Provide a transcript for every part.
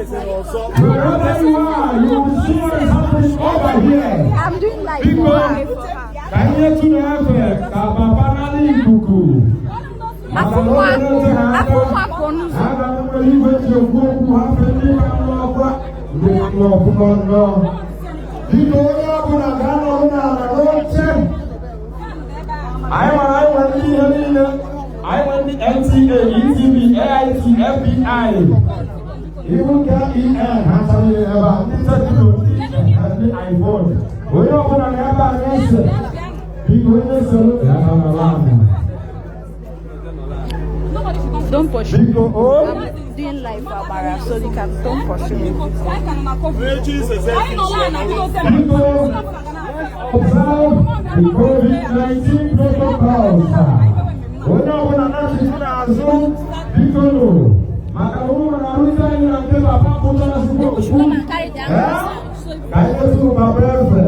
Wherever you are, you will see what is happening over here. I'm doing live. Biko, ka ihe tụrụ efe ka papa n'ala ikuku. Maka na onye na-ete ha aka, ha ga-enwe igwe ji ekwu okwu ha fe ndị na-anụ ọkwa ndị na-anụ ọkụkọ nnọọ. Biko, onye ọbụla ga-anọrụ n'ala n'oche. Anyị mara anyị nwere ndị ihe niile. Anyị nwere ndị NTA, ETV, AIT, FBI. Ibu KEN ha chọrọ ebe a, ndị Tecno, ndị iPhone. Onye ọbụla na ebe a na-ese. Biko, onye soro ya nọrọ ala. Don't pursue. Biko, o. I'm doing live for Amara, so you can don't pursue me. Biko, observe the COVID-19 protocols. Onye ọbụla na-achịkwa n'azụ, biko nụ. Maka na ụmụ na-arụzi anyị na nke papa pụtara sịkwa okwu. Ee? Ka anyị metụ papa efe.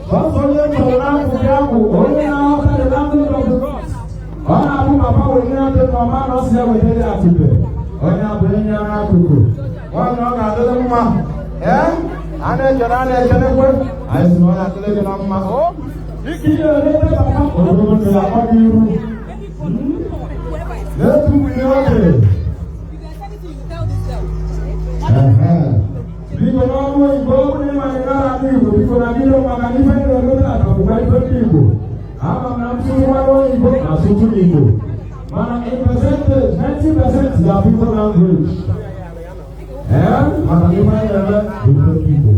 Sọsọ onye chọrọ n'akụkụ ya bụ onye na-aghọta the language of the gods. Ọ na-abụ papa wee nye aka ka ọma na ọ sị ya wetara ya atụpe. Onye abụ enyi ya n'akụkụ. Nwaanyị ọ ga-adịrị mma. Ee? A na-ekele, a na-ekelekwe. Anyị sị na ọ ga-adịrị gị na mma. O? Dịka ị na-eleta papa, orogo ndụ ya akpọ gị iru. Na-etufughị oge. Ehe. Biko, n'ọnụ oyibo, ọ bụrụ ịma na ịnara Igbo, biko na gị maka na ife ndị na-emeta na bụkwa ife ndị Igbo. Ama m na ntụgharị oyibo na asụtụ Igbo. Mana in percentage, 90% ga-abụ Igbo language. Ee, maka na ife anyị na-eme bụ ife ndị Igbo.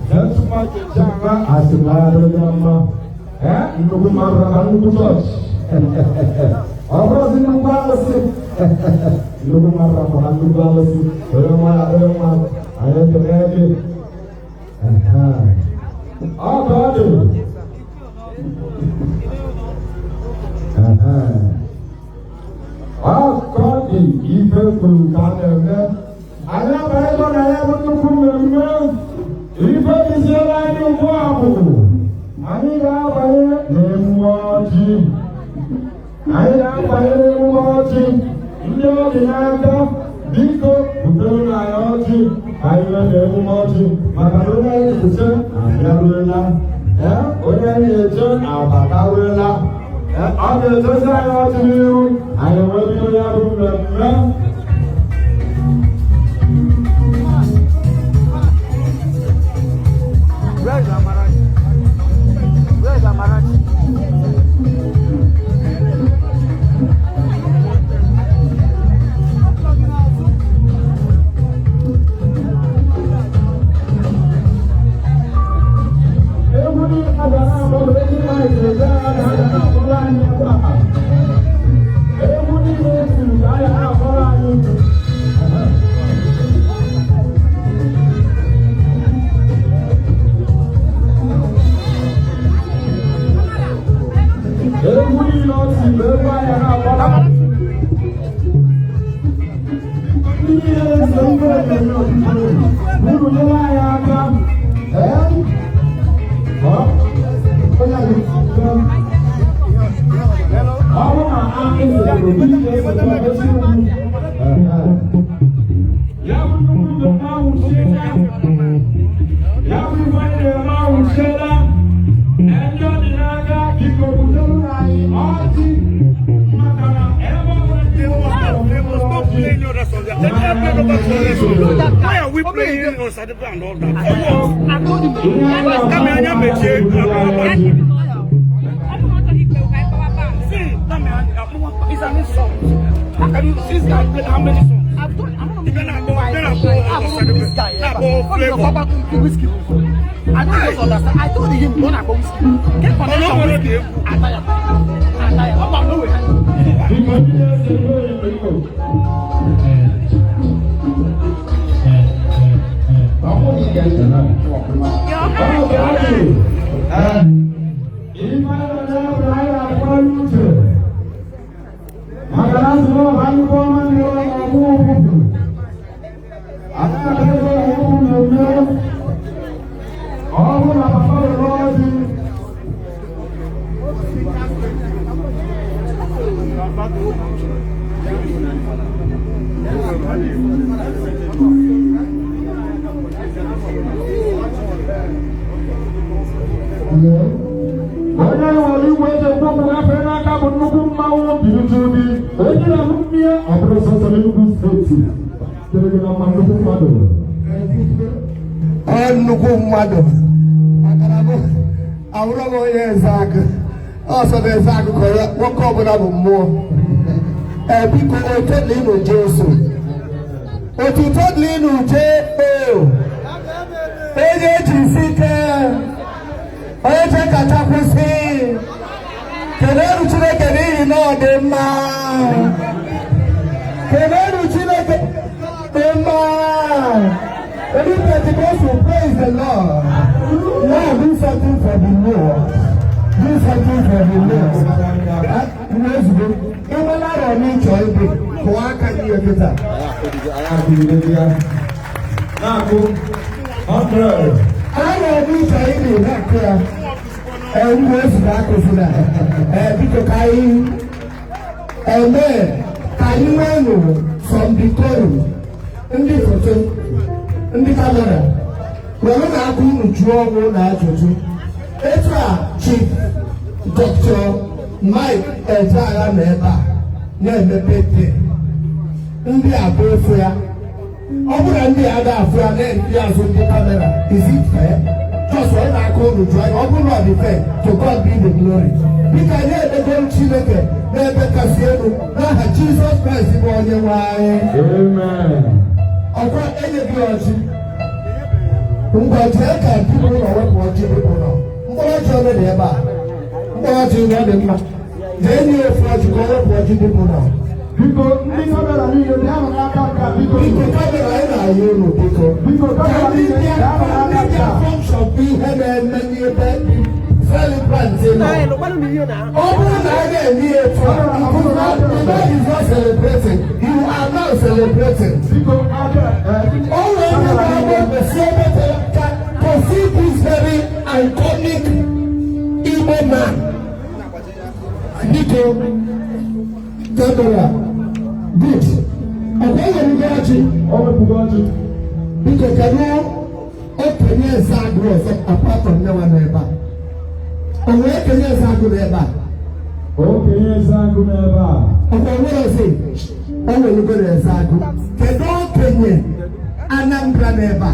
Gentleman Janga asị na ya adịrị ya mma. Ee, nnukwu mmadụ na nnukwu chọọchị. Ọ bụrụzi nnukwu alụsị. Nnukwu mmadụ na nnukwu alụsị. Onye nwa ya adịrị mma. Anyị ekele gị. Ọ ka ọ dị. Ọ ka ọ dị, ife kwuru ka a na-eme. Anyị abanyego na ya bụ nnukwu mmemme. Ife dịziela anyị ugbu a bụ anyị ga-abanye n'emume ọjị. Anyị ga-abanye n'emume ọjị. Ndị ọ dị n'aka, biko butere anyị ọjị ka anyị mee n'emume ọjị, maka na onye anyị na-eche abịaruela. Ee, onye anyị na-eche abataruela. Ee, ọ ga-echezi anyị ọjị n'ihu, anyị wee bido ya bụ mmemme. Where is Amarachi? Where is Amarachi? Egwu niile a ga na-akpọ bụ egwu Mike Ejeagha ga na-akpọrọ anyị ebe a. Egwu niile e tiri ka a ga na-akpọrọ anyị. Egwu niile ọ tiri bụ egwu anyị na-akpọrọ anyị. Ndị niile na-ese ife onyonyo, unu nyere anyị aka. Ee? Ọ? Onye a ọ bụrụ na akị sere obi ga-esete esi ugwu. Ya bụ nnukwu mmemme ahụ chiela. Ya bụ ife anyị na-eme ahụ chiela. Ndị ọ dị n'aka, biko butere anyị ọjị, maka na ebe ọ bụla ndị They must stop playing other songs. They are playing over 200 songs. Why are we playing on Saturday and all that? For what? Come here, mechie. See, come here, it's an insult. How can you, this guy play how many songs? You cannot go, you cannot go on Saturday. Now go Flavor. I don't just understand. I told him don't go whiskey. Get connection. Oh, no, no, no. Ataya. Ataya. Ọba no way. Biko, ndị na-ese ihe onyonyo. Your hand, your hand. Ife anyị nọ n'ebe anyị na-akwanye uche maka na asị na ọba nnukwu ọma ndị ọrụ ọgbụ ụfụfụ anyị na-akpọ ọgbụ mmemme ọ bụrụ na papa were ọjị. Onye nwere igwe eji ekwu okwu gafee n'aka bụ nnukwu mmanwụ birujubi onye na-ahụ mmiri ọ bụrụ sọsọ n'Enugu Steeti dịrị gị na mma, nnukwu mmadụ. Ọ nnukwu mmadụ maka na mụ abụrụ m onye Ezeagụ ọsọ na Ezeagụ ka onye nwoke ọbụla bụ mmụọ. Ee, biko, otuto dịrị Jesu, otuto dịrị Jesu, onye ejisi ike, onye che kacha kwụsị. Kelenu Chineke n'ihi na ọ dị mma. Kelenu Chineke dị mma. Only Pentecostal, praise the Lord. Now do something for the Lord. Do something for the Lord. Ozugbo, ịmala arọ n'ịchọ ibe, kụọ aka gị ya kịta. Na-akụ 100. Arọ n'ịchọ ibe na-akụ ya. Ee, ngwa ozugbo akụzila. Ee, biko, ka anyị eme ka anyị nwee nụ some decorum. Ndị foto, ndị camera, were na-aka unu jụọ ọnwụ na ajụjụ. Etu a Chief Dr. Mike Ejeagha nọ ebe a na-emepe tea, ndị a bụ efu ya. Ọ bụrụ na ndị a ga-afụ ya na-ndị azụ ndị camera, is it fair? Just were na-aka unu jụọ ya. Ọ bụrụ na ọ dị fair, to God be the glory. Biko, anyị emego Chineke n'ebe kasị elu n'aha Jizọs Kraịst bụ onye nwe anyị. Amen. Ọkwa enyeghị ọjị, ngwa jee ka ndị ụlọ wepụ ọjị dị ụlọ. Mkpụrụ ọjị ole dị ebe a? Mkpụrụ ọjị na ọ dị mma. Jee nye ofu ọjị ka o wepụ ọjị dị ụlọ. Biko, ndị camera niile, bịanụ n'aka nka, biko. Biko, camera, anyị na-ayọ unu, biko. Biko, ka camera ndị niile, bịa bịanụ ka ndị n'aka bịa nka. function bụ ihe na-eme n'ebe celebrant nọ. Ọ bụrụ na a na-eme ihe etu a, the man is not celebrating, you are not celebrating. Biko, aka O nwere ndị na-agba si ebe tere ka to see this very iconic Igbo man. Biko, camera, good. Ọkwa enwere ọjị. O wepụgo ọjị. Biko, kedu okenye Ezeagụ ọzọ apart from nyewa n'ebe a? O nwere okenye Ezeagụ n'ebe a? Okenye Ezeagụ n'ebe a. Ọkwa nwere ozi o nwere na Ezeagụ. Kedu okenye Anambra n'ebe a?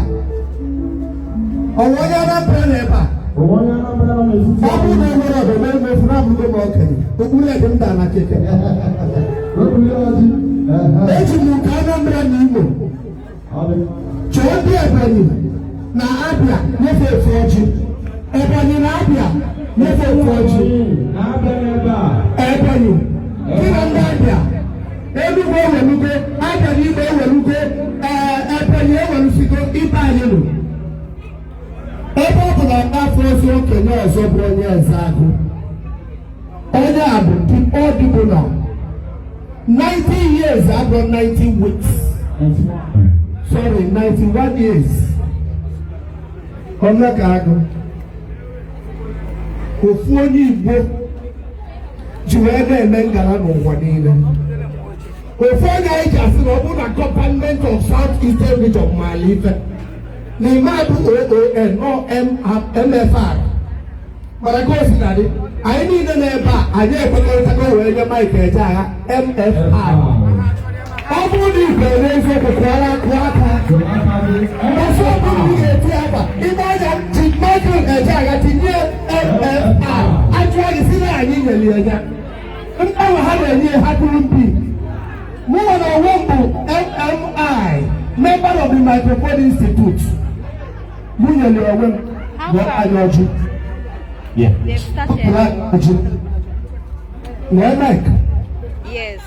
Ọ nwere onye Anambra n'ebe a? Onwe onye Anambra nọ n'etiti? Ọ bụrụ na o nwere ọdụ mee mmefu na abụgo m okenye okpuru ede m daa na keke. Wepụ ya ọjị. Eji m nke Anambra na Imo. Ọ dị. Chọọ ndị Ebonyi na Abịa nyefe efu ọjị. Ebonyi na Abịa nyefe efu ọjị. Na-abịa n'ebe a. Ebonyi gị na ndị Abịa, Enugu ewelugo, Abịa na Imo ewelugo. Ee, Ebonyi ewelusigo ibe anyị nụ. Ebe ọ bụ na afọ ozi okenye ọzọ bụ onye Ezeagụ, onye a bụ ọdịbụ nọ 90 years, abụọ 90 weeks, sorry, 91 years. Ọlọ́ka agụ ofu onye Igbo ji wee na-eme ngala n'ụwa niile, ofu onye anyị ji asị na ọ bụrụ na Government of South Eastern Region maala ife na ime abụ OON nọ MFR, mana ka o si na dị, anyị niile n'ebe a, anyị ekwekọrịtago wee nye Mike Ejeagha MFR. Ọ bụrụ na ikwe n'eziokwu, kụọra akụ aka. Mbọsị ọbụla ị ga-eti akwa ime ọnya ji Michael Ejeagha tinye MFR, ajụọ gị si na anyị nyere ya ya mgbanwe ha na-enye ha tụrụ mpi. Mụ nwere onwe m bụ MMI, member of the Microphone Institute. Mụ nyere onwe m bụ anyị ọjị. They've started. Pụrụ ọjị lee Mike. Yes.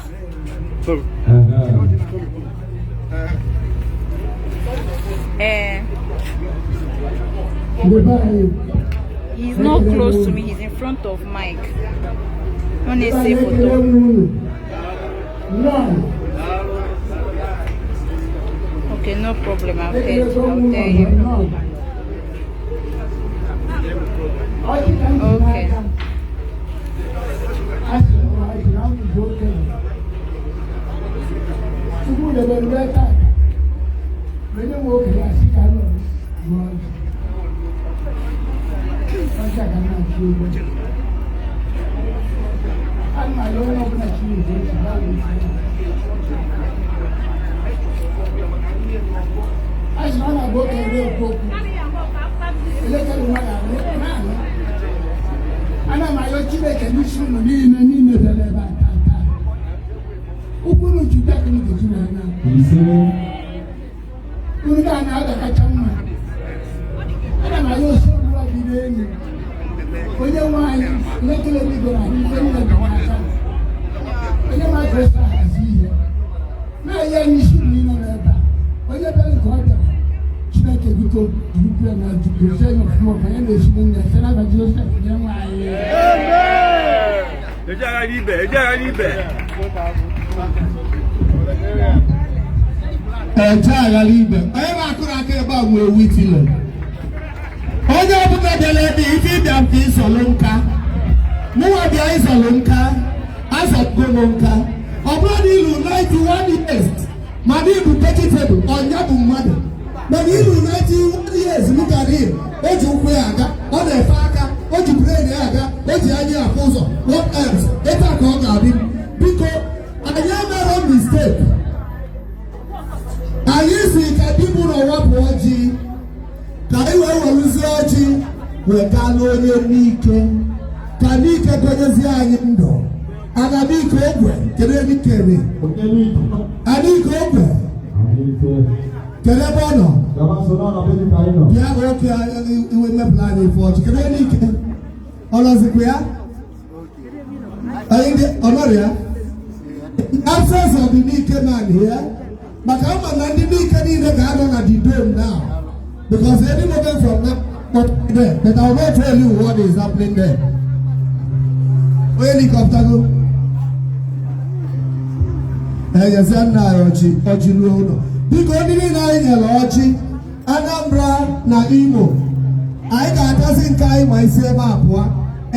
Eh. Ndị be anyị. He's not close to me, he's in front of Mike. Ọ na-ese Ekele foto. m unu. Nnọọ. Okay, no problem. I'll tell, Ekele m I'll unu tell him. nnọọ. Ọjị ka m ji Okay. n'aka. A sị m ọjị na m bụ okenye. Chukwu debere m taa. Onye nwe okenye asị ka nọ gụọ ọjị. Ọjị a ka m na-achị ugbo. Ana m arịọ onye ọbụla chi igwe ntị ya wee isi. A sị na ọ na-agba okenye na-ekwu okwu. Elekere nwa na-anụ na-anụ. Ana m arịọ Chineke n'isi unu niile niile bịara ebe a taa taa. Ụkwụ unu ji bịa ka unu ga-eji wee naa. Ise. Unu ga-ana ada kacha mma. Ana m arịọ osi ọbụla dị n'elu. Onye nwe anyị elekere eluigwe na ife niile dị n'aka. Onye ma ka esi ahazi ihe. Na-enye anyị isi unu niile nọ ebe a. Onye bịara nke ọ bịara. Chineke biko durukwu ya na dozie ya ọfụma ọfụma ya na ezigbo nne ya site n'afa Jizọs Kraịst onye nwe anyị. Eje agha n'ibe, eje agha n'ibe. Eje aghara ibe onye na-akụrụ aka ebe a nwere witile onye ọbụla bịara ebe ife ịbịa m ka ịzọlụ nka mụnwa bịa ịzọlụ nka azọgo m nka ọ bụrụ na ilu 91 years mana ịbụ vegetable ọnya bụ mmadụ mana ilu 91 years look at him. O ji ụkwụ ya aga, ọ na-efe aka, o ji brain ya aga, o ji anya ya afụ ụzọ. What else? Etu a ka ọ ga-adị. Biko, anyị emere mistake. Anyị si ka dibụ n'ụwa pụọ ji ka anyị wee weruzie ọjị wee gaa n'onye n'ike ka n'ike gonyezie anyị ndụ. Anamike ogwe, kedu ebe ike dị? Onye n'ike. Anike ogwe. Anike. Kedu ebe ọ nọ? Gaba nso n'ọnọ be dị ka anyị nọ. Bịa oke iwe mmepụta anyị ife ọjị. Kedu onye ike ọ nọzikwa ya? Anyị ndị ọ nọrọ ya? Absence of the Nike man here, maka ama na ndị Nike niile ga-anọ na the dome now, because any moment from now, but there, but I will not tell you what is happening there. Onye Nike ọpụtago? Enyezie nna anyị ọjị, ọjị ruo ụlọ. Biko, ndị niile anyị nyere ọjị, Anambra na Imo, anyị ga-atazi nke anyị ma isi ebe a pụọ.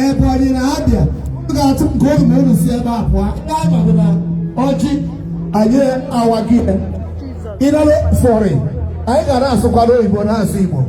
Ebonyi na Abịa, unu ga-atụ nke unu ma unu si ebe a pụọ. Ndị anyị ma bụ na ọjị anyị awaghị ịnara fọrị anyị ga na-asụkwara oyibo na-asụ Igbo.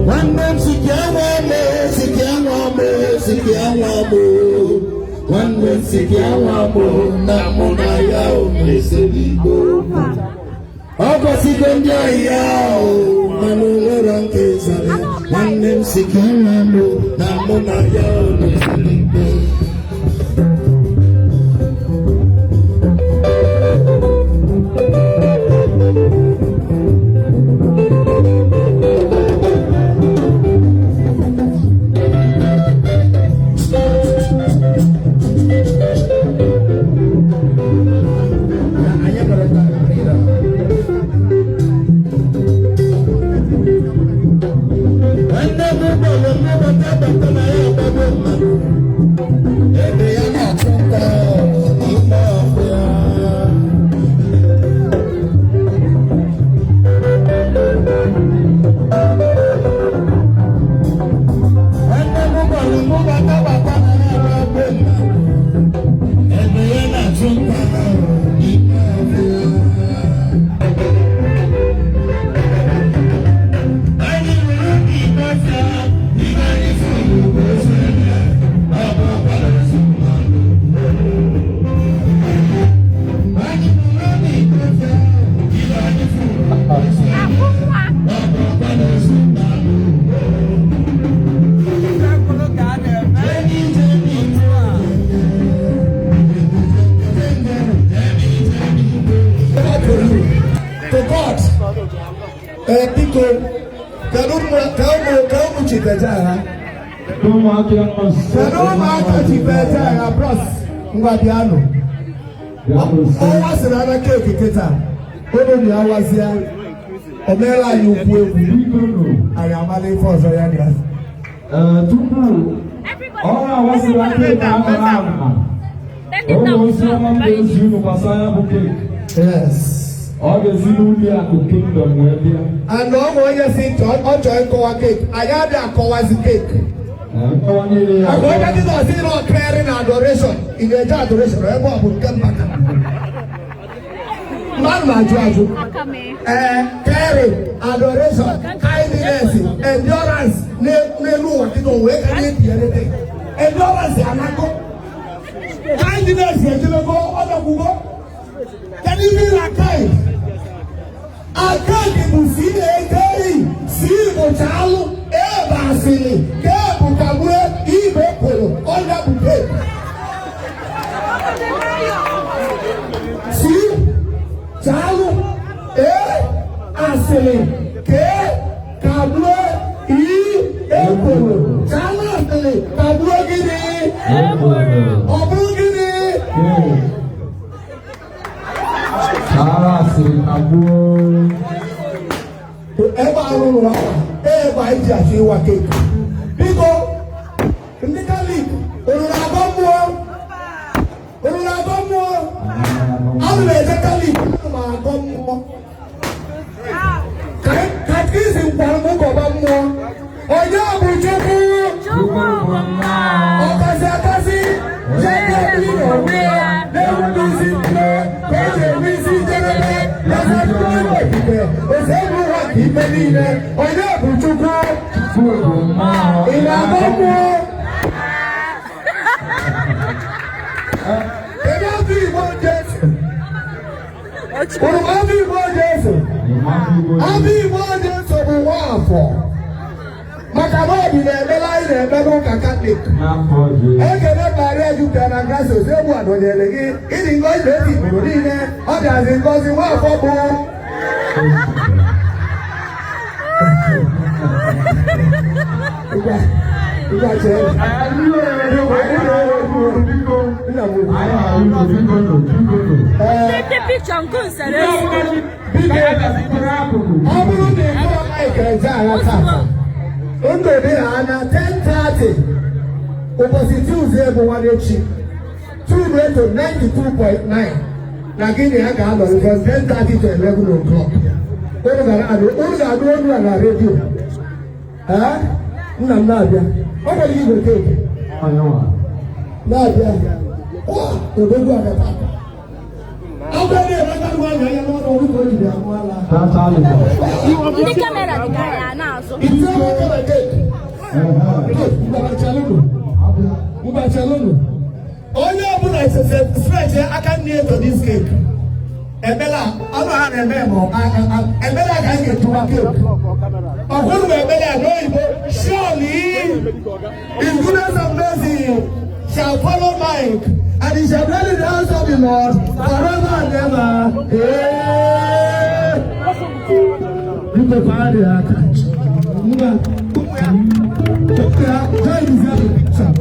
Nwanne m siki anwa m, siki anwa m, siki anwa m, nwanne m siki anwa m na mụ na ya o mesịrị igbo. Ọ gọzigo ndị ahịa o mana o nwere nke zara. Nwanne m siki anwa m na mụ na ya o mesịrị igbo. Ee, biko, kedu ka ụmụ chiteje ha? Ụmụaka nọ nso. Kedu ụmụaka chiteje ha, bros? Ngwa, bịanụ. Ọnwa sịrị ana cake kịta. Unu na awazie. O meela anyị ukwu egwu. Biko nụ. Anyị amala ife ọzọ ya na ya. Ee, tupu ọ na-awasịrị aka ebe ahụ na ama ụlọ ozi ọma m ga-ezi unu gbasara ya bụ cake. Yes. Ọ ga-esi n'ụlọ akụ Kingdom wee bịa. And ọ bụ onye si ọ chọọ ịkọwa cake. Anyị abịa akọwazi cake. Ee, nkọwa niile ya. Maka onye Jizọs ịnọ caring na adoration, ị ga-eje adoration ebe ọ bụ nke maka. Mmadụ na-ajụ ajụ. Ee, caring, adoration, kindness, endurance n'elu ụwa kịta wee ka na-ebi anything. Endurance anago. Kindness ejebego ọdọkwugo. Kedu ihe ị na-kind? Akandi bụ C-A-K-E, C bụ chalụ, A bụ asịrị, K bụ kagbue, E bụ ekworo, ọnya bụ cake. C chalụ, A asịrị, K kagbue, E ekworo. Chalụ, asịrị, kagbue gịnị? Ọ bụrụ gịnị? Chara asịrị kagbuo. Ebe a rụrụ akwa, ebe anyị ji achọ ịwa cake. Biko, ndị Katọlik, unu na-agọ mmụọ? Unu na-agọ mmụọ? Ana m eje Katọlik, ana m agọ mmụọ. Catechism gwara m gọba mmụọ. Onye bụ Chukwu? Ọkasị akasị, jeke bi n'onwe ya, na-enweghị isi nne, ka o ji enwe isi njedebe, eze ndị okike, eze ụwa ka ife niile. Onye bụ Chukwu? Chukwu bụ mmụọ. Ị na-agọ mmụọ? Kedu afọ Igbo Jesu? Unu ma afọ Igbo Jesu? Afọ Igbo Jesu bụ Nwaafọ. Maka na ọ dị na-emela anyị na-eme n'ụka Katọlik. N'afọ Jesu. Ekele Maria jupụtara na grace, Osebụrụwa nọnyere gị. Ịdị ngọzi n'etiti ikporo niile. Ọ bịazi ngọzi Nwaafọ bụ. Ngwa, ngwa, chere. Nna m ukwu. Anyị na-arịọ unu, biko nụ, biko nụ. Ee, Take the picture nke nsere. Biko, ọ bụrụ na ị kpọrọ Mike Ejeagha tata, ndụ dị ha anya 10:30 ụbọchị Tuesday bụ nwanne echi. Tune to 92.9 na gịnị ha ga-anọ from 10:30 to 11 o'clock. Unu ga-anụ olu a na redio. Ee, nna m na-abịa. Ọ nwere igwe cake na-abịa. Ọ odogwu agata. Agwa na-emeka ngwa anya ya n'ọnụ ọrụ ka o jiri amụ ala. Ndị camera dị ka ya na-azụ. Ite aka na cake. Mgbachalụnụ. Onye ọbụla stretch aka nne to this cake. Ekpere ọnụ ha na-eme ma ekpere ka anyị ga-etuwa cake. Ọhụrụ bụ ekpere a n'oyibo. Surely His goodness and mercy shall follow Mike, and he shall dwell in the house of the Lord forever and ever. Amen. Biko, kwaa aka. Ngwa, ụmụ ya, ụmụ ya, join the picture.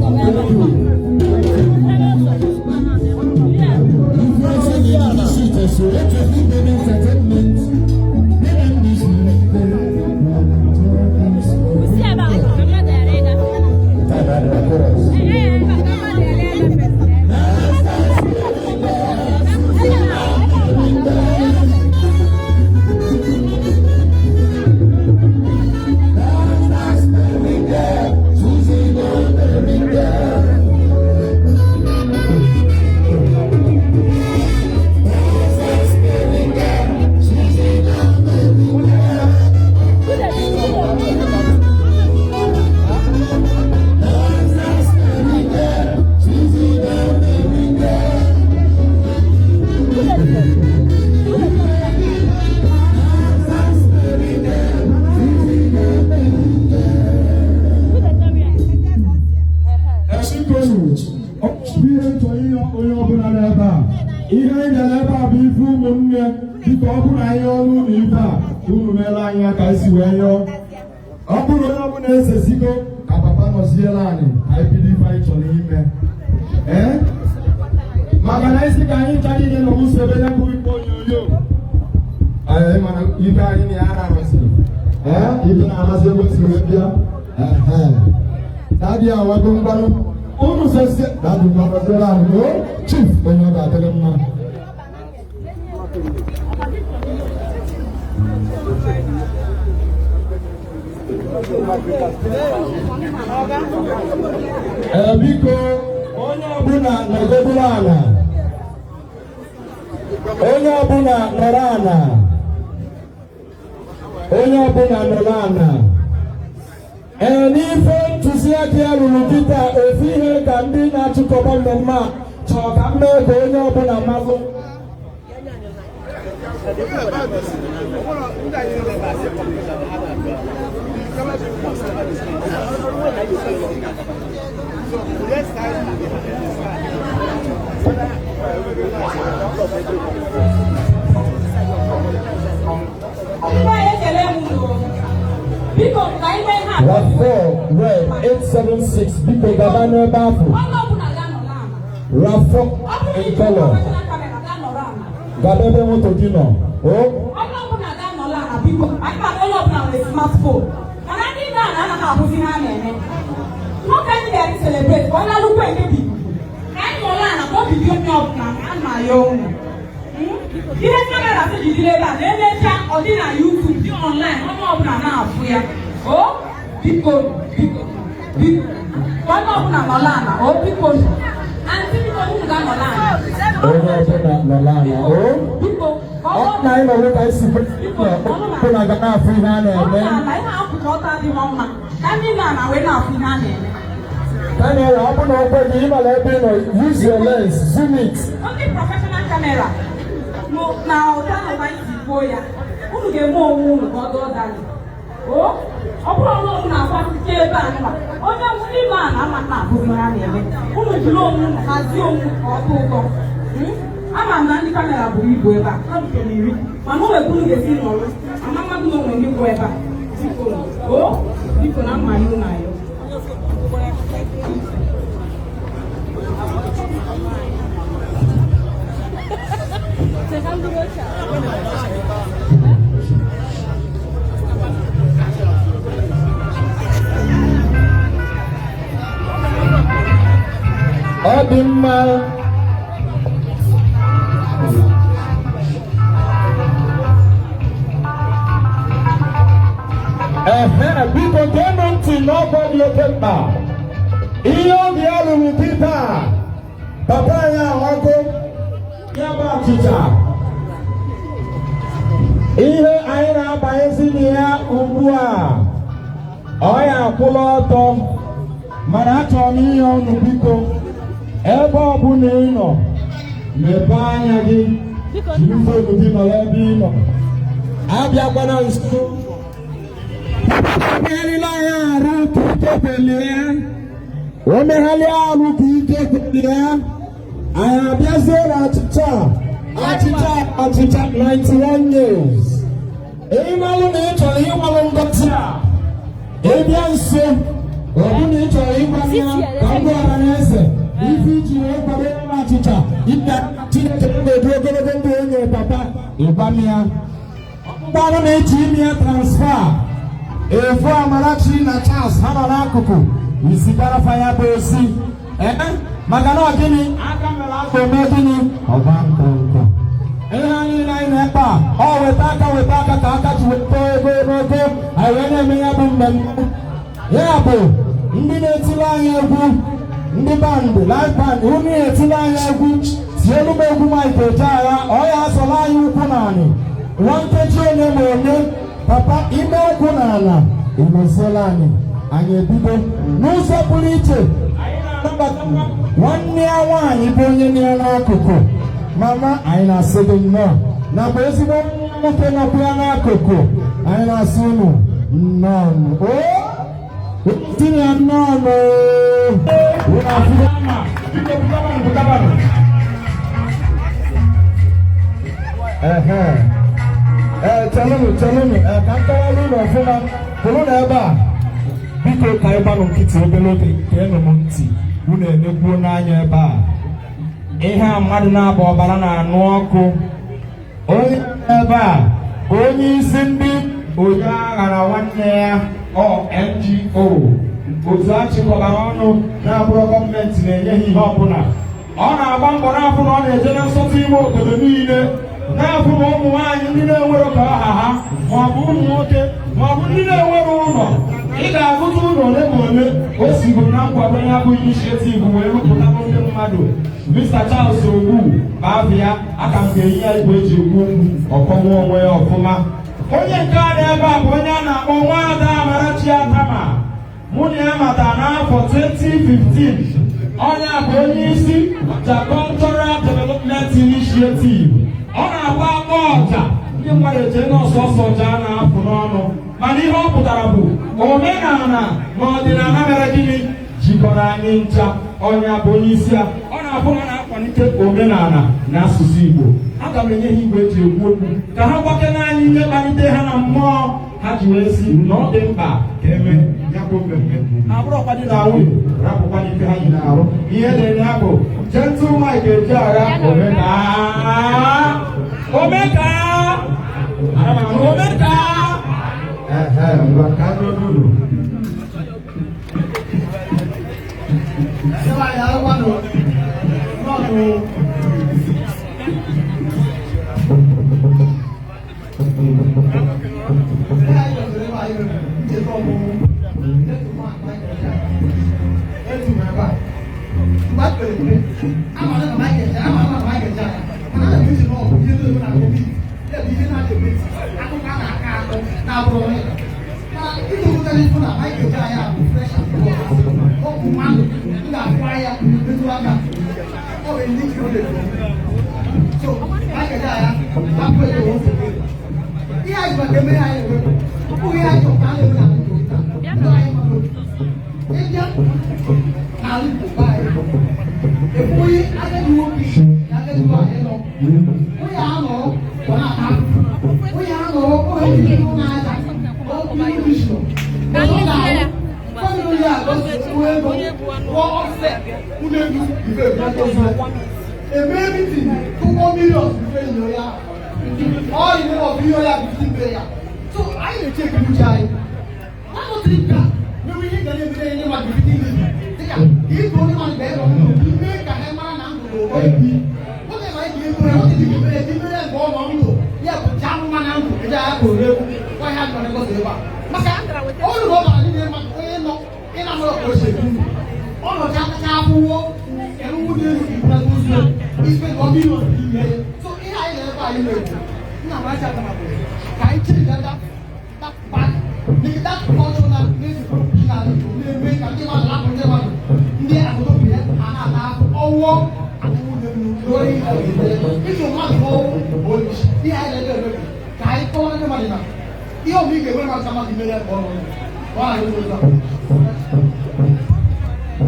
Thank you. Ihe chọrọ ihe onye ọbụla n'ebe a, ihe anyị bịara ebe a bụ ife ụmụnne. Biko, ọ bụrụ anyị ọrụ ụlọ ife a, unu meela anyị ya ka anyị si wee yọọ. Ọ bụrụ onye ọbụla esesigo ka papa nọziere anyị, ka anyị bido ife anyị chọrọ ime. Ee, maka na isi ka anyị ncha niile nọ ụsọ ebe ya bụ ikpe onyonyo. Ee, mana ife anyị na ya ararụsịrị, ee, ife na-amasị ebe o si wee bịa. Daddy, awago ngwanụ, unu sese. Daddy, ngwanụziere anyị o. Chief, onye ọ ga-adịrị mma. Ee, biko, onye ọbụla nọgodoro ala, onye ọbụla nọrọ ala, onye ọbụla nọrọ ala. Ee, n'ife ntụziaka ya ruru kịta, ofu ihe ka ndị na-achịkọba mmemme a chọrọ ka m mee ka onye ọbụla malụ. Ndị anyị, ekele m unu. Biko, ka anyị mee ha. RAV4 red 876, biko gaba n'ebe ahụ. Onye ọbụla ga-anọ n'ala. RAV4 Ọ bụrụ na in iji color. professional camera, ga-anọrọ ala. Gaba ebe moto gị nọ o. Onye ọbụla ga-anọrọ ala, biko. Anyị ma na onye ọbụla nwere smartphone. Mana ndị nọ ala anaghị ahụzi ihe a na-eme. Nwoke anyị ga-eri celebrate ka ọ na-alụkwa emebi. Ka anyị nọrọ ala ka obi dị onye ọbụla na ama ya ụmụ. Ihe camera si jidere ebe a na-emecha, ọ dị na YouTube, dị online, onye ọbụla na-afụ ya. O biko, biko, biko, ka onye ọbụla nọrọ ala. O biko, aunty, biko, unu ga-anọrọ ala. Onye ọbụla nọrọ ala o. Biko, ka Ọ ọ na anyị nọrọ ka anyị si ọbụla ga na-afụ ihe a na-eme. Ala ihe akwụkwọ ọtọ adịghị mma ka ndị nọ ala wee na-afụ ihe a na-eme. Daniel, ọ bụ na ọ kwe gị ịmala ebe ị nọ, use your lens, zoom it. Ndị professional camera na ụta na anyị si kwuo ya, unu ga-eme onwe unu ka ọ dọọ dali. O ọ bụrụ na unu na-akwasike ebe a nwa onye n'ime a na-ama na-abụghị ihe a na-eme, unu jiri onwe unu hazie onwe unu ka ọ tọọ ụtọ. Ama m na ndị camera buru ibu ebe a, ha rutere 10, mana o nwekwa unu ga-esi nọrọ ama mmadụ na onwe ndị kwụ ebe a. Biko, o biko, na mma ya unu ayọ. Ọ dị mma. Ehe, biko geenụ ntị n'ọgwọ dị oke mkpa. Ihe obi ya ruru kịta, papa anyị awago ya bụ achịcha. Ihe anyị na-abanyezi na ya ugbu a, ọ ya akwụla ọtọ, mana achọrọ m ihe ọnụ. Biko, ebe ọbụla ị nọ, mepee anya gị, jiri phone gị nọrọ ebe ị nọ, abịakwana nso. Megharịla anyị arụ ka ike kwelie, o megharịa arụ ka ike kwelie. Anyị abịazie na achịcha, achịcha, achịcha 91 years. Ịmalụ na ị chọrọ ịnwalụ ngọzi a, ịbịa nso. Ọ bụ na ị chọrọ ịgwa m ya ka m gwa ọha na eze ife iji wee kwado ya na achịcha ịta Chineke na-edu ogologo ndụ onye papa ịgwa m ya. Mgbarụ na-eji ime ya transfer efu Amarachi na Charles ha nọ n'akụkụ izigara fa ya bụ ozi ee maka na ọ gịnị aka mere aka ome gịnị ọgba nkọnkọ ihe anyị niile anyị na-ebe a ọ weta aka weta aka ka aka ji weta ego n'ogo anyị wee na-eme ya bụ mmemme. Ya bụ ndị na-etili anyị egwu, ndị band, live band, unu na-etili anyị egwu, tielu m egwu Mike Ejeagha. Ọ ya asọla anyị ụkwụ n'anị nwa nkeji ole ma ole. Papa ime ụkwụ n'ala emeziela anyị, anyị ebido n'ụzọ pụrụ iche. Anyị na-anabata nwanne ya nwaanyị bụ onye nọ ya n'akụkụ. Mama, anyị na-asị gị nnọọ, nakwa ezigbo nwoke nọkwa ya n'akụkụ. Anyị na-asị unu nnọọ. O tinye ya nnọọ. Unu afụgo. Biko, pụtabanụ, pụtabanụ. Ehe. Ee, chelụnụ, chelụnụ. Ee, ka m kọwara unu ọfụma. Pụrụ na ebe a, biko, ka anyị gbanụ nkịtị obere oge. Geenụ m ntị. Unu enekwuo n'anya ebe a, ihe a mmadụ na-abụ ọbara na-anụ ọkụ. Onye nọ ebe a bụ onye isi ndị onye agha na nwanne ya, ọ NGO, otu achịkọbara ọnụ na-abụrụ gọọmenti na-enye ha ihe ọbụla. Ọ na-agba mbọ n'afọ na ọ na-eje na nsọtụ ime obodo niile na-afụ na ụmụ nwaanyị ndị na-enwero ka ọha ha, maọbụ ụmụ nwoke, maọbụ ndị na-enwere ụlọ. Ị ga-agụta ụlọ ole ma ole o sigoro na nkwado ya bụ initiative wee rụpụta ndị mmadụ. Mr. Charles Ogbu bụ abịa aka m ga-enye ya igwe eji ekwu okwu ọkọnwa onwe ya ọfụma. Onye nke a ebe a bụ onye a na-akpọ Nwaada Amarachi Atama. Mụ na ya mata n'afọ 2015. Onye a bụ onye isi Ọja Cultural Development Initiative. Ọ na-agba agba ọja, ndị mmadụ eche na ọsọsọ ọja a na-apụ n'ọnụ, mana ihe ọ pụtara bụ omenala na ọdịnala mere gịnị jikọrọ anyị ncha. Onye bụ onye isi ya, ọ na-abụ na na-akwalite omenala na asụsụ Igbo. Aga m enye ha igwe eji ekwu okwu ka ha gwakena anyị ihe kpalite ha na mmụọ ha ji wee si na ọ dị mkpa ka eme ya bụ mmemme. Abụrụkwa di na nwunye rapụkwa n'ife ha yi na-arụ ihe na-enye ya bụ Gentle Mike Ejeagha. Omeka, omeka, omeka. Ehe, ngwa, ka anụ unu.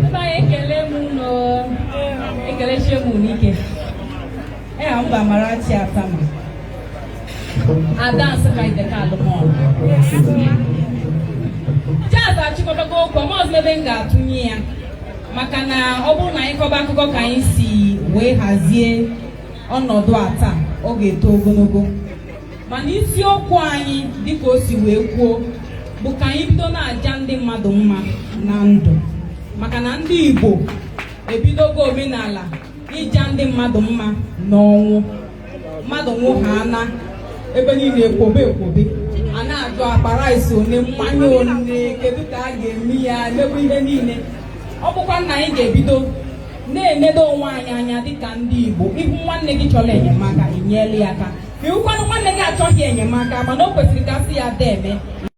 Ebe anyị ekele m unu, ekelechie m unu ike. Ee, m bụ Amarachi Atama, Ada Nsụka Ideka Alụmọ. Charles achịkọba. achịkọbago okwu ọzọ ebe m ga-atụnye ya, maka na ọ bụrụ na anyị kọba akụkọ ka anyị si wee hazie ọnọdụ a taa, ọ ga-eto ogologo. Mana isiokwu anyị, dịka o si wee kwuo, bụ ka anyị bido na-aja ndị mmadụ mma na ndụ, maka na ndị Igbo ebidogo omenala ịja ndị mmadụ mma n'ọnwụ. Mmadụ nwụhaana, ebe niile ekwobe ekwobe, a na-ajụ akpa rice one, mmanya one, kedu ka a ga-eme ya, emekwa ihe niile. Ọ bụkwa na anyị ga-ebido na-enedo onwe anyị anya dịka ndị Igbo. Ịhụ nwanne gị chọrọ enyemaka, inyela ya aka. Ịhụkwanụ nwanne gị achọghị enyemaka, mana o kwesịrị ka sị ya deme,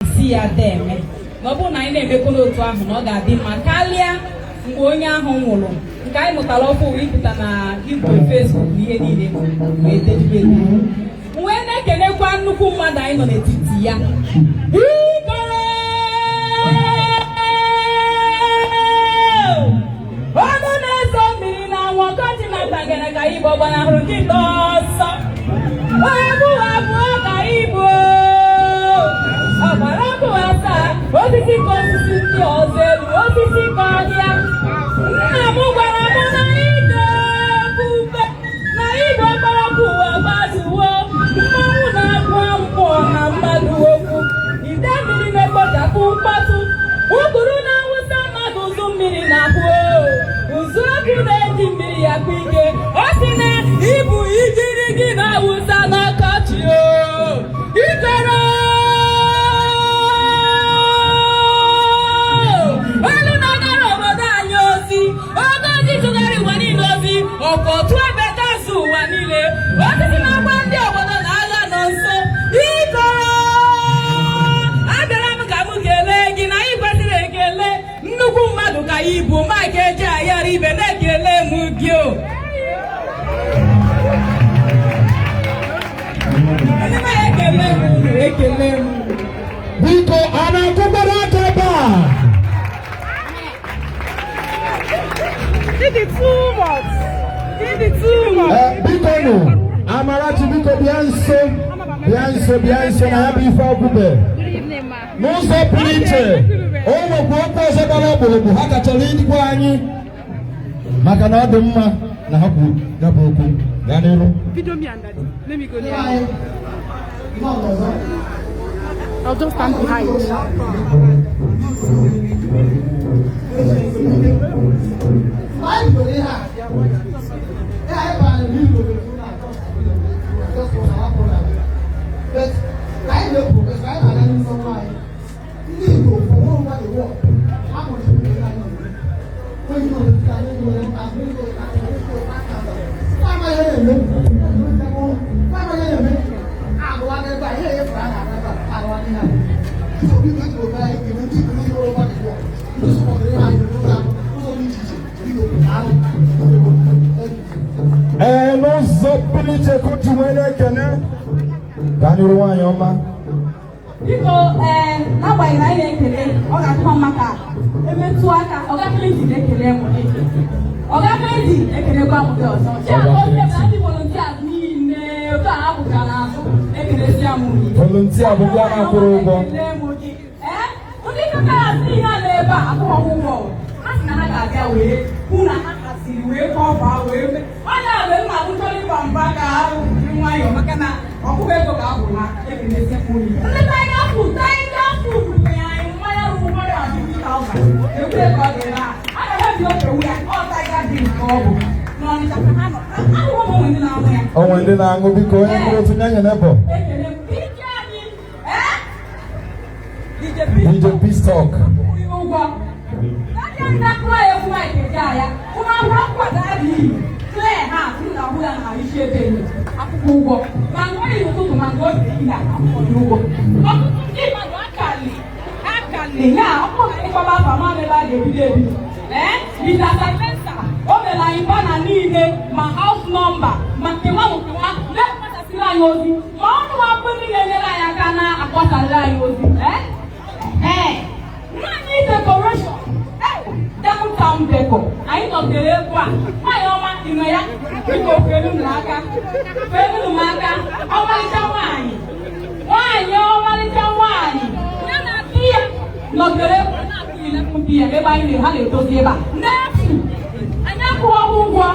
isi ya deme. Na ọ bụrụ na anyị na-emekọ n'otu ahụ, na ọ ga-adị mma karịa mgbe onye ahụ nwụrụ, nke anyị mụtara ọfụ ịpụta na igwe Facebook na ihe niile wee dejibe. Wee na-ekenekwa nnukwu mmadụ anyị nọ n'etiti ya. Ikoro ọnụ na-ezo mmiri na anwụ, ọkọchị na ntagara ka Igbo gbanahụrụ nkịta ọsọ. Egbu abụọ ka Igbo ọgbara ọkụ asaa, osisi ka osisi ndị ọzọ elu, osisi ka ọhịa. Nna m gwara m na ide ebube na igwe ọkpọrọkụ ụwa gbazuwo mmanwụ na-agwa mmụọ na mmadụ okwu. Ide mmiri na-ekpochapụ mkpọtụ, ụgụrụ na-awụsa mmadụ ụzụ mmiri na-akwụ, ụzụ ọkụ na-eji mmiri ya kpụ ike. Ọ sị na ibu ijiri gị na-awụsa n'ọkọchị o ikoro elu na-agara obodo anyị ozi, oge ozi tụgharị ụwa niile ozi, ọkọtụ ebe gazu ụwa niile, osisi na-agba ndị obodo na agha nọ nso. Ikoro, abịara m ka m kelee gị na ị kwesịrị ekele. Nnukwu mmadụ ka ị bụ, Mike Ejeaghara ibe na-ekele m gị o. Ekele m unu, ekele m. Biko, a na-akụkwara aka ebe a? Did it too much. Did it too much. Ee, biko nụ, Amarachi, biko bịa nso, bịa nso, bịa nso na ya bụ ife ọgwụbe. N'ụzọ pụrụ iche, o nwekwa okwu ọzọ gbara ọkpụrụkpụ ha ka chọrọ ịgwa anyị, maka na ọ dị mma na ha kwu ya bụ okwu. Gaa n'iru. Video me and Daddy. Let me go there. I'll just stand behind. Ee, n'ụzọ pụrụ iche ka otu wee na-ekene. Gaa n'iru, nwaanyị ọma. Biko, ee, n'agbanyeghị na anyị na-ekele, ọ ga-adịkwa mma ka emetụ aka. Ọga Clinton, na-ekele m gị. Ọga Clinton, ekelekwa m gị ọzọ. Chiagozie na ndị volunteers niile otu a hapụchara n'azụ, ekelesia m gị. Volunteer bụ ndị a na-akwụrụ ụgwọ. Ekele m gị. Ee, ndị kọtara niile a nọ ebe a akwụghị ụgwọ. Ha sị na ha ga-abịa wee hụ na ha haziri wee cover wee mee onye a wee mma chọrọ ịgba mba ka ahụ jiri nwayọọ, maka na ọkụkọ ego ga-abụ ha. Ekelesi m unu. Ndị Tiger Food, Tiger Food nye anyị mmanya ruru 150,000. Ekwe ka ọ dị na a ga-ebi ofe wu ya. Ọ Tiger drink ka ọ bụ n'Ọnịcha ka ha nọ. Ahụhụ m onwe ndị na-aṅụ ya. Onwe ndị na-aṅụ, biko, onye mkpụrụ otu nye nye nebo. Ekele m ike anyị, ee, DJ DJ Peace Talk. Ụgwọ ndị na-akụrụ ya egwu Mike Ejeagha, ụmụ akwụkwọ adịghị clear ha m na-ahụ ya na isi ebe enyi akwụkwọ ụgwọ, ma nke oyi ụtụtụ, ma nke oge ehihie, akwụkwọ dị ụgwọ. Ọtụtụ ndị mmadụ akali akali ya. Ọ bụrụ na ịkpọba afa ma ebe a ga-ebido ebido. Ee, Mr. Silencer, o mere anyị banner niile, ma house number, ma nkewa nkewa, na-ekpesasịrị anyị ozi, ma ọnụ akwụ ndị na-enyere anyị aka na-akpọsarịrị anyị ozi. Ee ee, nwaanyị decoration, downtown deco, anyị nọtere egwu a. Nwaanyị ọma ịnọ ya, biko felu m aka, felu m aka. Ọmalịcha nwaanyị, nwaanyị ọmalịcha nwaanyị, ya na di ya nọtere egwu a na-akụ. 7 p.m. ebe anyị ha na-edozi ebe a n'efu. Anyị akwụghị ụgwọ.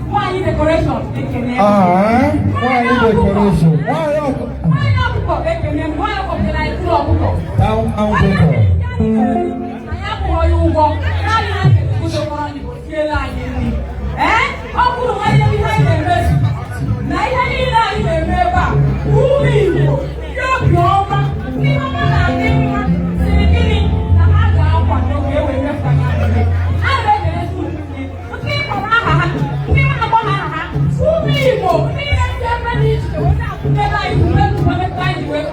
Nwaanyị decoration, ekene. Ah, nwaanyị decoration. Nwaanyị ọkụ. Nwaanyị ọkụkọ, ekene m. Nwaanyị ọkụkọ pụtara anyị tụrụ ọkụkọ. Town town decor. Anyị akwụghị ya ụgwọ. Naanị ha ga-ekudokọrọ anyị, siela anyị nri. Ee, ọ bụrụ nwanne m, ihe anyị na-emezu na ihe niile anyị na-eme ebe a, ụmụ Igbo ndị obi ọma, ndị ọma na-adị mma, siri gịnị na ha ga-akwado ka e wee mefu anyị adịghị a na-ekelesi unu niile, ndị kpọrọ aha ha, ndị na-akpọ ha aha ha, ụmụ Igbo ndị na-esi ebe dị iche iche wee na-akwụdebe anyị ume ebe anyị wee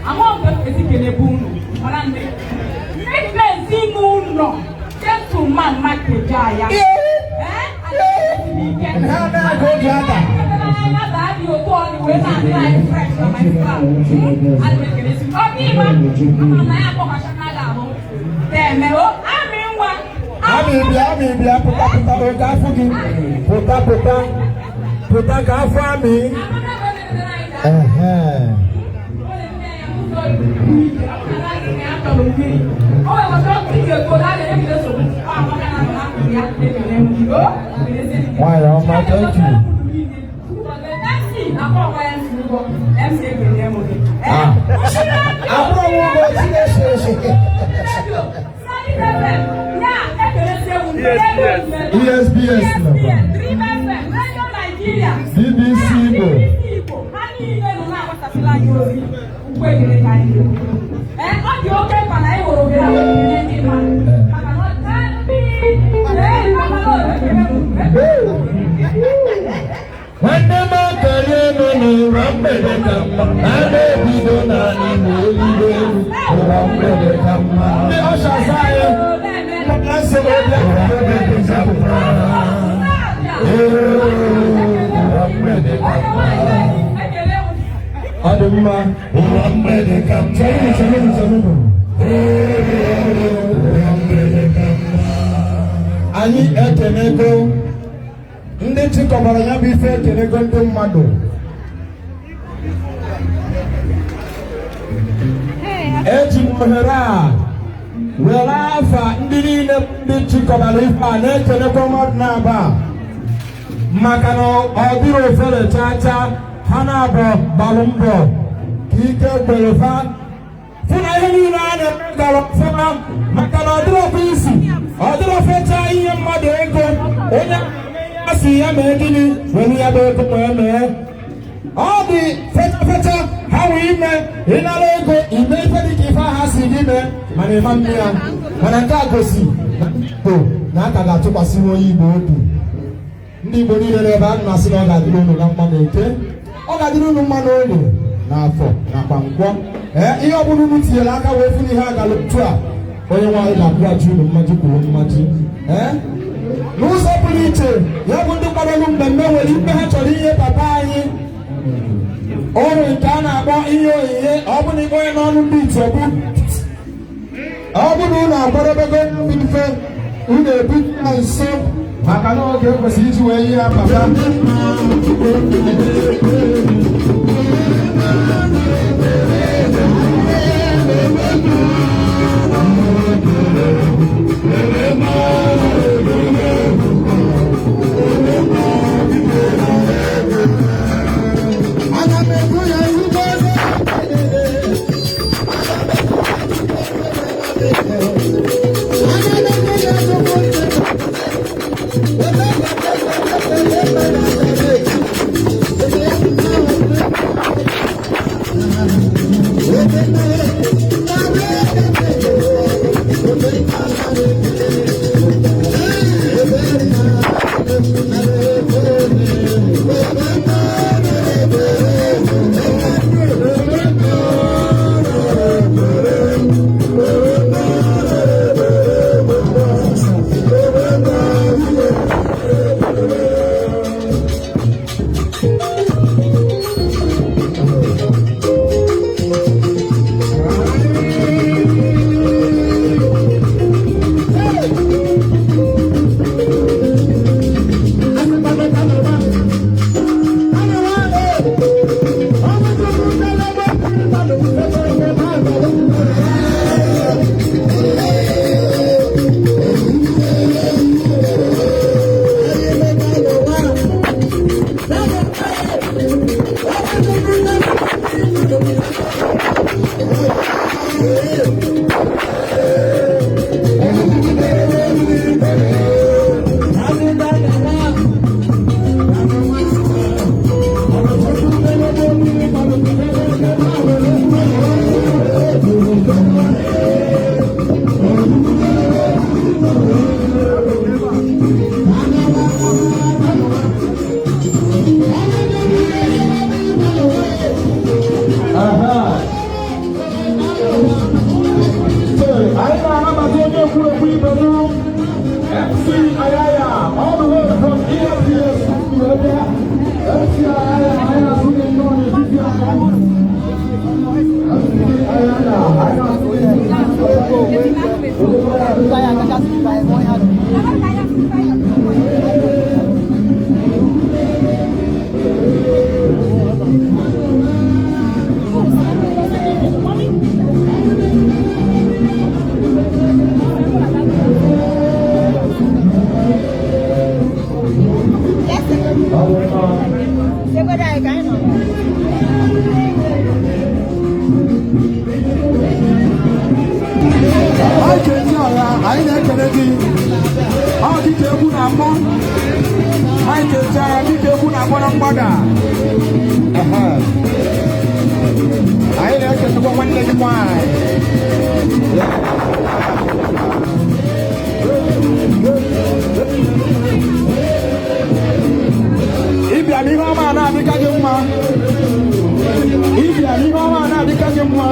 ama mgbe m esi kelebe unu. Mara ndị ndị ezinụlọ gentleman makeja ya. Ha na-aga oge ada. Wee na-adị anyị fresh na my farm. Ana m ekelesi ọ dị ịma ama na ya akpọkọchana gị ahụ deme o amị nwa. Amị bịa, amị bịa, pụta, pụta oke afọ gị. Pụta, pụta. Pụta ka afọ amị. Ehe. Nwanyị ọma, thank you. Ah. Abụrụ m ụgwọ Chineke esi. ESBS nakwa BBC Igbo. Ha niile nọ na-agbasasịla anyị ozi ukwe ekele ka anyị na-ekwu. Ee, ọ dị oke mkpa na anyị hụrụ ohere a wee kelee ndị mmadụ maka na ọ ee, maka na ọ ekele m. Nwanne m, akarie nọ n'ụra mgbede ka mma. A na-ebido n'ala Igbo eluigwe elu. Ụra mgbede ka mma. Ndị ushers anyị na-asị obi. Ụra mgbede ka mma. Ee, ụra mgbede ka mma. Ọ dị mma. Ụra mgbede ka mma. Chere, chere, chere. Ụra mgbede ka mma. Anyị ekenego ndị chịkọbara ya bụ ife, ekenego ndị mmadụ. Eji m ohere a were afa ndị niile ndị chịkọbara ife a na-ekelekwa mmadụ na-aba a, maka na ọ dịrị ofere chaa chaa. Ha na-abụ gbalụ mbọ ka ike kwere fa fụ na ihe niile a na-eme gara ọfụma, maka na ọ dịrọkwa isi, ọ dịrọ fechaa ihe mmadụ ego. Onye a sị ya mee gịnị, were ya bụ ego wee mee. Ọ dị fecha fecha ha wee ime ịnara ego ime ife dị ka ife ahụ si gị mee, mana ịma mme ya. Mana nke a gosi na ndị Igbo na aka ga-atụkwasị onye Igbo obi. Ndị Igbo niile n'ebe a na-asị na ọ ga-adịrị unu na mma na Eke, ọ ga-adịrị unu mma na Olie na Afọ nakwa Nkwọ. Ee, ihe ọ bụla unu tinyere aka wee fụ na ihe agala otu a, onye nwaanyị ga-akwụghachi unu mmaji kwuru mmaji. Ee, n'ụzọ pụrụ iche, ya bụ ndị kwadoro mmemme nwere ikpe ha chọrọ inye papa anyị ọrụ nke a na-akpọ ihe onyinye. Ọ bụ na ịkpọ ya n'ọnụ ndị iti, ọ bụ ọ bụ na unu akwadobego ife unu ebu na nso, maka na oge ekwesịrị iji wee nye ya papa. Aga m ebu ya ugbo. Aga m ebu ya ugbo. Na-ekwu ekwu ibe m, MC Ayaya, all the way from EFCS, MC Ayaya, anyị na-asụ gị nnọọ n'etiti anyị. MC Ayaya, anyị na-asụ gị Anyị ga-eji ọha, anyị na-ekele gị. Ọ dịka egwu na-akpọ anyị ga-eji agha, dịka egwu na-akpọ na mgbada. Ehe. Anyị na-ekelekwa nwanne gị nwanyị. Ịbịa n'ihe ọma a na-adịka gị mma. Ịbịa n'ihe ọma a na-adịka gị mma.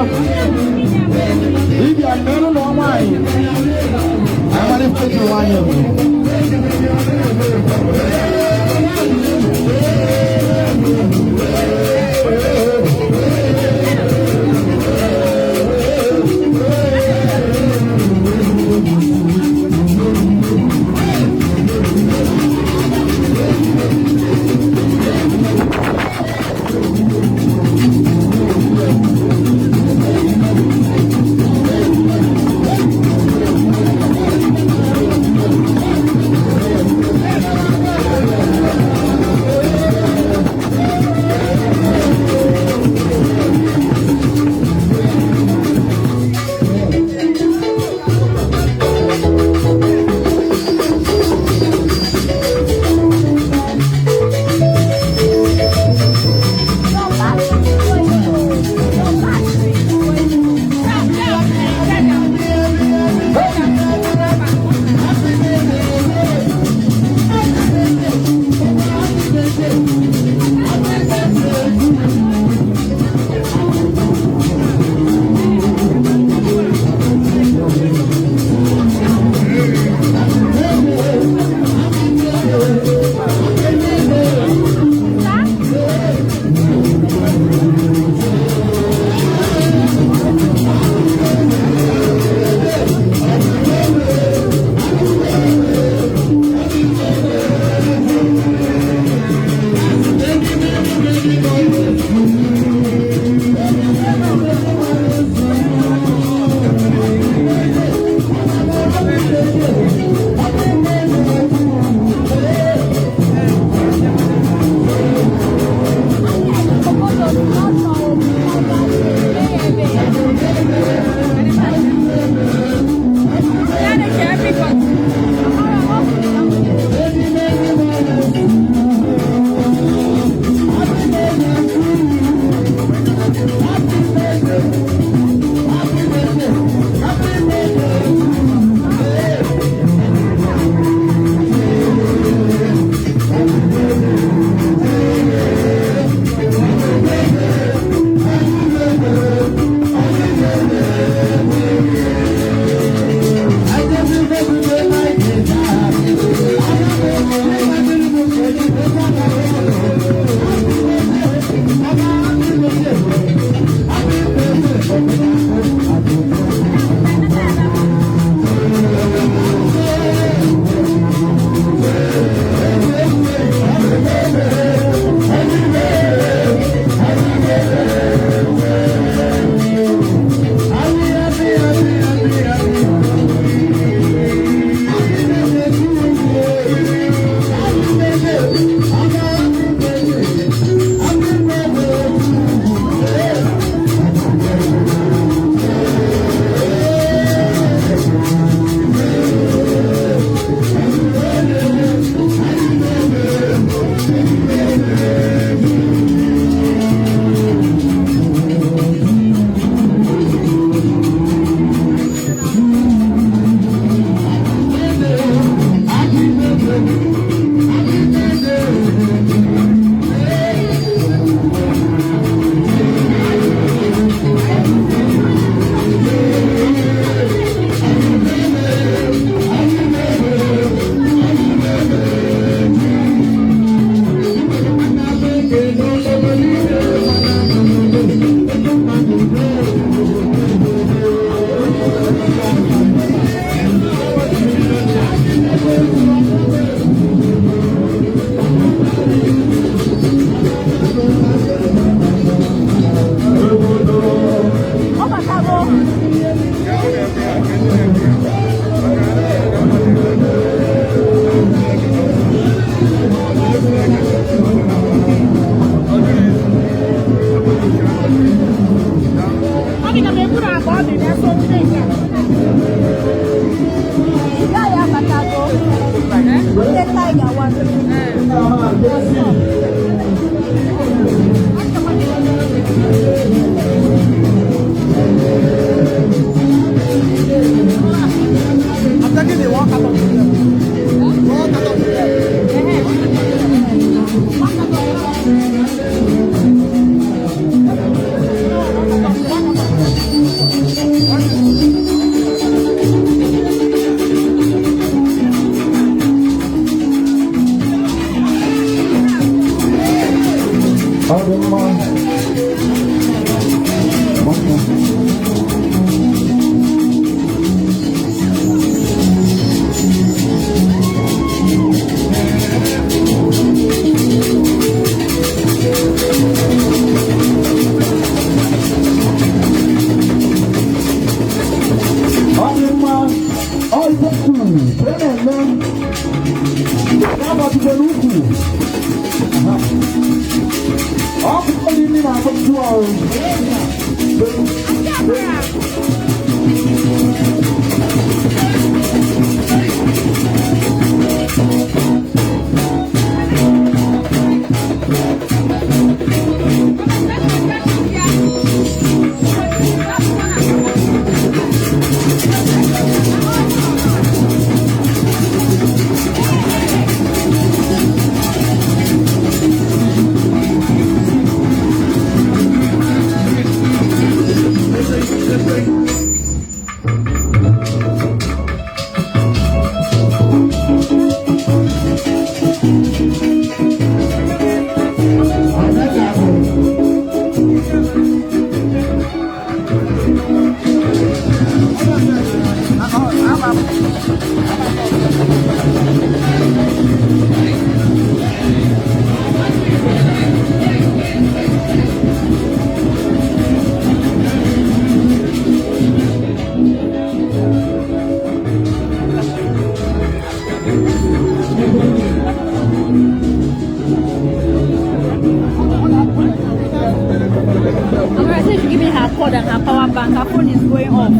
Ịbịa n'elu ụlọ nwaanyị. Amara ife juru nwaanyị bụ. Ọ ife kwuru ka ọ na-eme na-agbajikwa n'ukwu. Ọ bụ ndị na-agbaju ọrụ. I said she give me her cord and her power bank. Her phone is going off.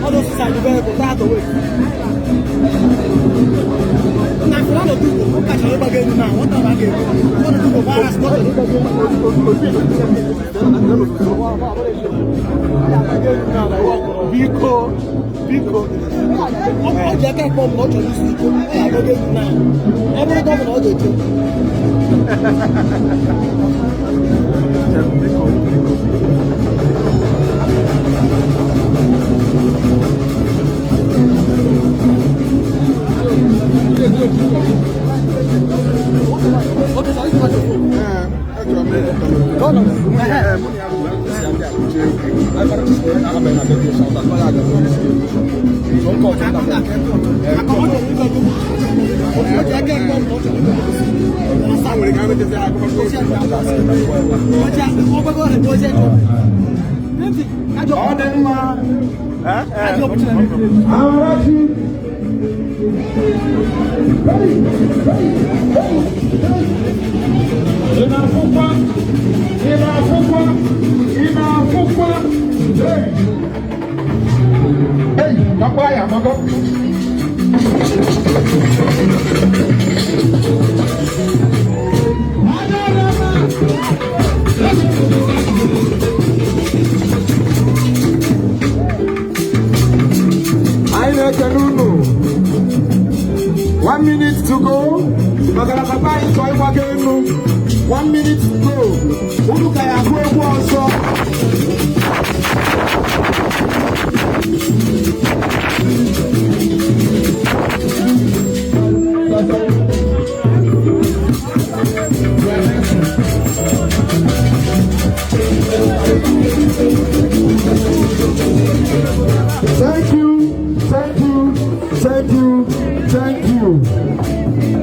All those things are very good. That's the way. Na Fulani people who catch another game now. What am I getting? What do people virus? What do people? Biko, biko. Ọ ji aka kpọọ m na ọ chọrọ isi ike. Ọ ya agbago egwu now. Ọ bụrụ governor, ọ ga-eche. Ọ dị mma. Amarachi. Ị na-afụkwa? Ị na-afụkwa? Ị na-afụkwa? Ei, kakwa ya amago. Anyị na-ekele unu. 1 minute to go. Maka na papa anyị chọọ ịgbago elu. 1 minute to go. Unu ka ya agụ egwu ọzọ. Thank you, thank you, thank you, thank you.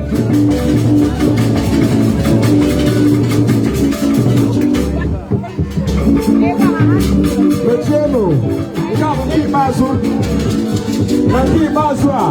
Mechienụ, nke a bụ nke ikpeazụ. Na nke ikpeazụ a.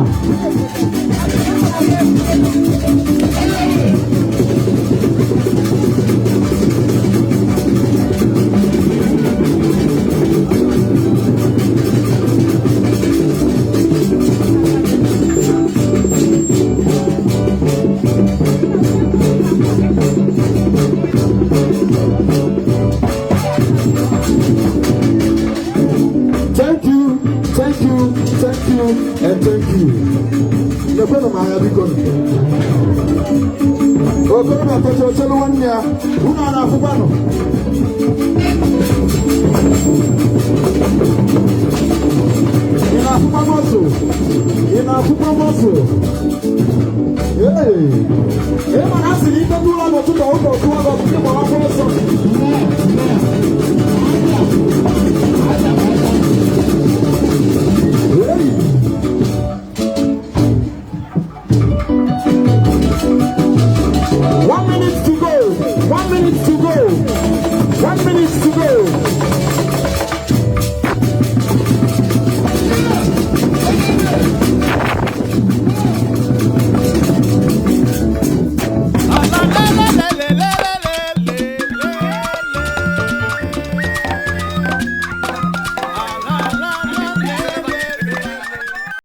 Thank you, thank you, thank you, and thank you. Lekwenụ m anya, biko. Okorobịa tọcha ochelu nwanne ya, unu a na-afụkwanụ? Ị na-afụkwa moto? Ị na-afụkwa moto?